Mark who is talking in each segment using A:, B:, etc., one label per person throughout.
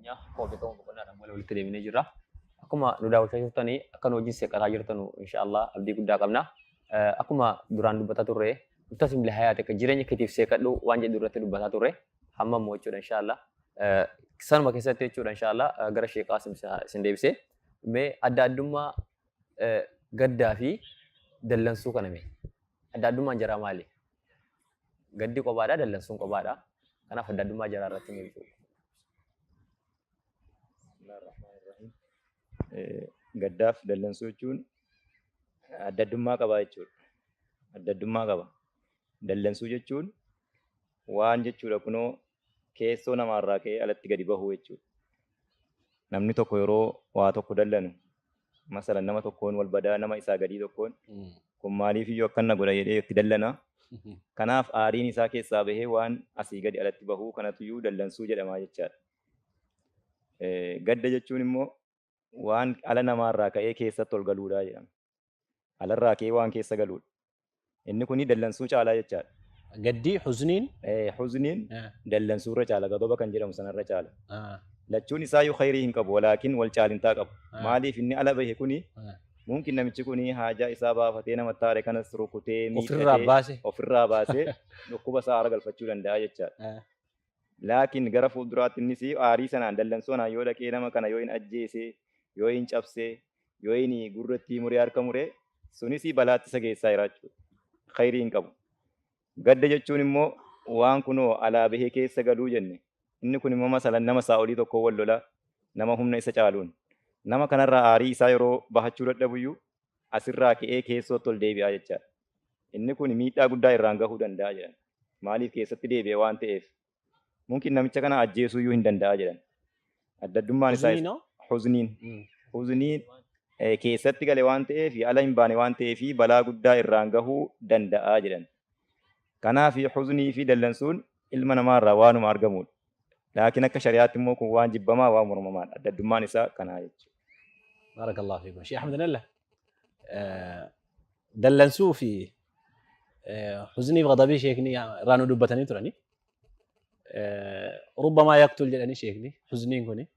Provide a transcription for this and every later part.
A: Keenya akkuma beekamu boqonnaadhaan booda walitti deebinee jirra. Akkuma nu daawwachaa jirtanii akka nu wajjin seeqataa jirtanu inshaallah abdii guddaa qabna. Akkuma duraan dubbataa turre ibtasim li hayaatika jireenya keetiif seeqadhu waan jedhu irratti dubbataa turre hamma immoo jechuudha inshaallah. Sanuma keessatti jechuudha inshaallah gara Sheekh Qaasim isin deebisee mee adda addummaa gaddaa fi dallansuu kana mee adda addummaan jaraa maali? Gaddi kophaadha, dallansuun kophaadha. Kanaaf adda addummaa jaraa irratti mee ibsuu.
B: Bismillahirrahmanirrahim. Gaddaaf dallansuu jechuun adda addummaa qaba jechuudha. Adda addummaa qaba. Dallansuu jechuun waan jechuudha kunoo keessoo namaarraa ka'ee alatti gadi bahuu jechuudha. Namni tokko yeroo waa tokko dallanu masalan nama tokkoon wal badaa nama isaa gadii tokkoon kun maaliif iyyuu akkan na godha jedhee itti dallana. Kanaaf aariin isaa keessaa bahee waan asii gadi alatti bahuu kanatuyyuu dallansuu jedhama jechaadha. Gadda jechuun immoo waan ala namaarraa ka'ee keessatti ol galuudha jedhama. Alarraa ka'ee waan keessa galuudha. Inni kuni dallansuu caalaa jechaadha.
C: Gaddii huzniin.
B: Huzniin dallansuurra caala gadaba kan jedhamu sanarra caala. Lachuun isaayyuu khayrii hin qabu walaakin wal caalintaa qabu. Maaliif inni ala bahe kuni mumkin namichi kuni haajaa isaa baafatee nama taare kanas rukutee
C: Ofirraa
B: miidhatee
C: baase.
B: ofirraa baasee dhukkuba isaa aara galfachuu danda'a jechaadha. Laakiin gara fuulduraatti innis aarii sanaan dallansuu sanaan yoo dhaqee nama kana yoo hin ajjeese, yoo hin cabse, yoo hin gurratti muree harka muree sunis balaatti isa geessaa jira jechuudha. Khayrii hin qabu. Gadda jechuun immoo waan kunoo alaa bahee keessa galuu jenne. Inni kun immoo masalan nama isaa olii tokko wal lola nama humna isa caaluun. Nama kanarraa aarii isaa yeroo bahachuu dadhabuyyuu asirraa ka'ee keessootti ol deebi'aa jechaadha. Inni kun miidhaa guddaa irraan gahuu danda'a jedhan. Maaliif keessatti deebi'e waan ta'eef. Mumkin namicha kana ajjeesuuyyuu hin danda'a jedhan. Adda addummaan isaa
C: Huzniin hoo?
B: Huzniin. Huzniin keessatti gale waan ta'eef ala hin baane waan ta'eef balaa guddaa irraan gahuu danda'a jedhan. Kanaaf huznii fi dallansuun ilma namaarraa waanuma argamudha. Laakiin akka shari'aatti immoo kun waan jibbamaa waan mormamaadha. Adda addummaan isaa kanaa jechuudha.
C: Barakallahu fiikum. Sheekh Ahmed Nalla. Dallansuu fi huznii fi ghadabii sheekni irraa nu dubbatanii turani. Rubbamaa yaqtul jedhanii sheekni huzniin kuni.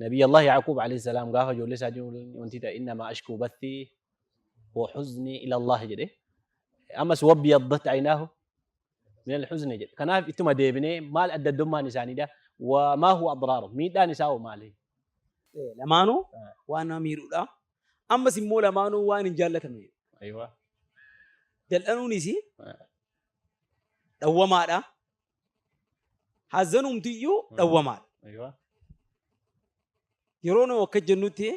C: Nabiy Allah Yaaquub alayhi salaam gaafa ijoollee isaa wanti ta'e innamaa ashkuu bathii wa huznii ila Allah jedhe. Ammas wabyaddat aynaahu min al-huzni jedhe. Kanaaf ittuma deebinee maal adda addummaan isaaniidha? Wa maa huwa adraaru? Miidhaan isaa hoo maali?
D: Lamaanuu waan nama miidhuudha. Ammas immoo lamaanuu waan hin jaallatamne.
C: Aywa.
D: Dal'anuunis dhawwamaadha. Hazanumtiyyuu dhawwamaadha.
C: Aywa.
D: Yeroo nu akka jennutti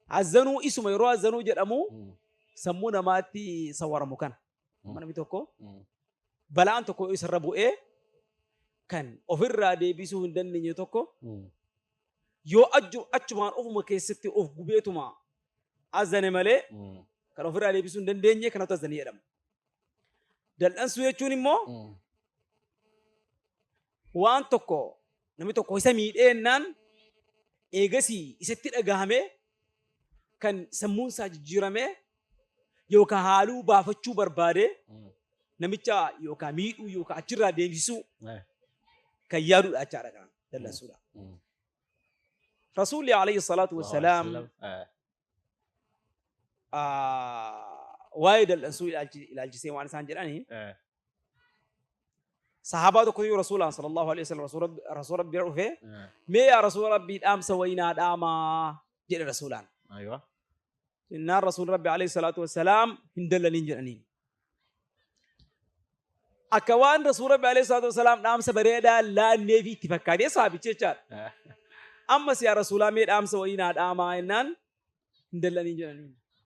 D: hazanuu isuma yeroo hazanuu jedhamu sammuu namaatti sawwaramu kana. Namni tokko balaan tokko isarra bu'ee kan ofirraa deebisuu hin dandeenye tokko yoo achumaan ofuma keessatti of gubeetuma azane malee kan ofirraa deebisuu hin dandeenye kanatu azanii jedhama. Dal'ansuu jechuun immoo waan tokko namni tokko isa miidhee jennaan eegasii isatti dhagahamee kan sammuun isaa jijjiiramee yookaan haaluu baafachuu barbaadee namicha yookaan miidhuu yookaan achirraa deemsisuu kan yaadudha jechaadha kan dallansuudha. Rasuulli alayhi salaatu wassalaam waa'ee dal'ansuu ilaalchisee waan isaan jedhanii sahaabaa tokko yoo rasuulaan sallallahu alaihi wasallam rasuula rabbi bira dhufee mee yaa rasuula rabbii dhaamsa wayinaa dhaamaa jedhe rasuulaan.
C: Aywa.
D: Jennaan rasuulli rabbi alayhi salaatu wassalaam hin dallaniin jedhaniin. Akka waan rasuulli rabbi alayhi salaatu wassalaam dhaamsa bareedaa laanneefi itti fakkaatee saabichi jechaadha. Ammas yaa rasuulaa mee dhaamsa wayii naa dhaamaa jennaan hin dallaniin jedhaniin.